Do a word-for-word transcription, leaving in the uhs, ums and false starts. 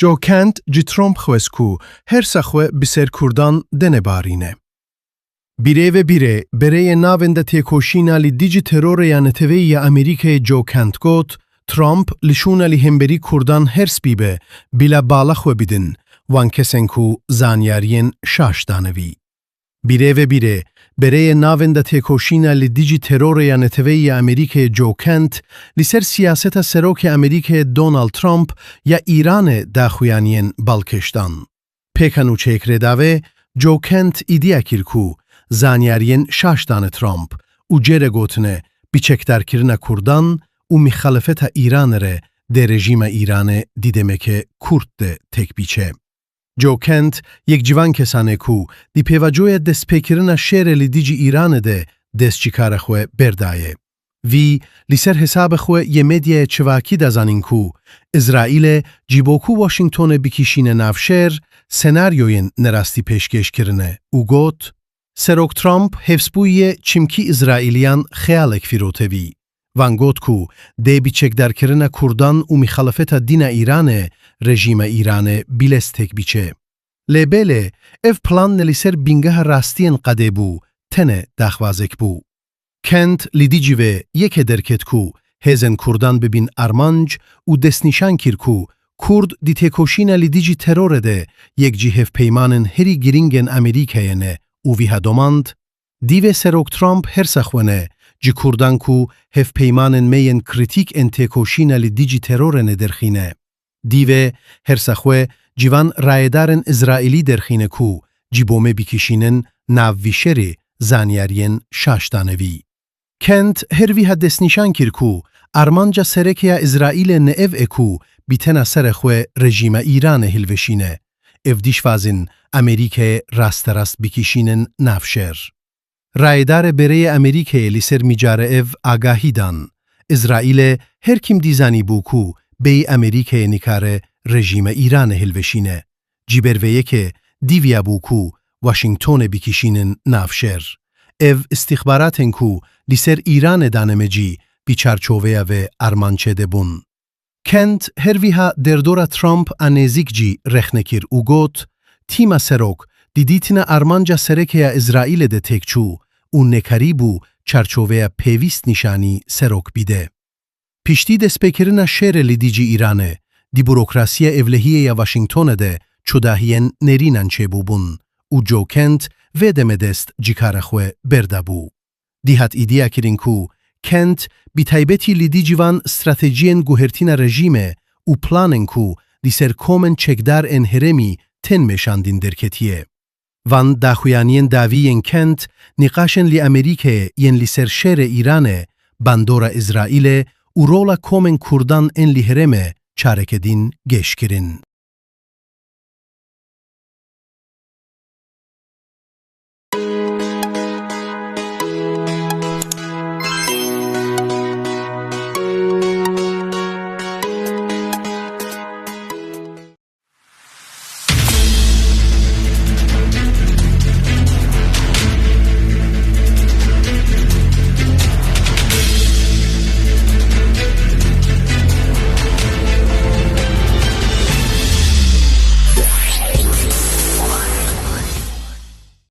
Joe Kent ji Trump xwest ku hersa xwe bi ser Kurdan denebarîne. Birêvebirê, bereyê navenda têkoşîna li dijî terorê ya neteweyî ya Amerîkayê Joe Kent got, Trump li şûna li hemberî Kurdan hers bîbe, bila bala xwe bidin, wan kesên ku zanyariyên şaş dane vî. Birêvebirê, bereyê navenda têkoşîna li dijî terorê ya neteweyî ya Amerîkayê Joe Kent, li ser siyaseta serokê Amerîkayê Donald Trump ya Îranê daxuyaniyên balkêş dan. Pêkanûçeyek rê davê, Joe Kent îdia kir ku zanyariyên şaş dane Trump û cê re gotine bi çekdarkirina Kurdan û mixalefeta Îranê re dê rejîma Îranê dîdemeke kurt de têk biçe. Joe Kent yek ji van kesan e ku di pêvajoya destpêkirina şerê li dijî Îranê de dest ji kara xwe berdaye. Vî li ser hesabê xwe yê medyaya civakî da zanîn ku Îsraîlê ji bo ku Washingtonê bikişîne nav şer, senaryoyên nerastî pêşkêş kirine û got, Serok Trump hevsbûyî ye çimkî Îsraîliyan xeyalek firote vî. Van got ku dê bi çekdarkirina Kurdan û mixalefeta dîna Îranê rejîma Îranê bilez têk biçe. Lê belê, ev plan ne li ser bingeha rastiyên qedê bû, tenê daxwazek bû. Kent li dijî vê yekê derket ku hêzên Kurdan bibin armanc û destnîşan kir ku Kurd di têkoşîna li dijî terorê de yek ji hevpeymanên herî girîngên Amerîkayê ne û wiha domand, Divê Serok Trump hersa xwe ne ji Kurdan ku hevpeymanên me yên krîtîk ên têkoşîna li dijî terorê ne derxîne. Divê hersa xwe ji van rayedarên Îsraîlî derxîne ku ji bo me bikişînin nav vî şerê zanyariyên şaş dane vî. Kent her wiha destnîşan kir ku armanca sereke ya Îsraîlê ne ev e ku bi tena serê xwe rejîma Îranê hilveşîne. Ev dişwazin Amerîkayê rasterast bikişînin nav şer. Rayedarê bereyê Amerîkayê li ser mîcara ev agahî dan. Îsraîlê her kim dîzanîbû ku bêyî Amerîkayê nikare rejîma Îranê hilveşîne. Ji ber vê yekê diviyabû ku Washingtonê bikişînin nav şer. Ev îstîxbaratên ku li ser Îranê dane me cî bi çarçoveya vê armancê de bûn. Kent her wiha derdora Trump a nêzîk cî rexne kir û got, Tîma serok di dîtina armanca sereke ya Îsraîlê de têk çû û nekarîbû çarçoveya pêwîst nîşanî serok bide. Piştî destpêkirina şerê li dijî Îranê, di burokrasiya ewlehiyê ya Washingtonê de cudahiyên nerînan çêbûbûn û Joe Kent vê demê dest ji kara xwe berdabû. Dî hat îdiakirin ku Kent bi taybetî li dijî van stratejiyên guhertina rejîmê û planên ku li ser komên çekdar ên herêmî tên meşandin derketiye. Van daxuyaniyên dawî yên Kent nîqaşên li Amerîkayê yên li ser şerê Îranê, bandora Îsraîlê û rola komên Kurdan ên li herêmê çareke din geş kirin.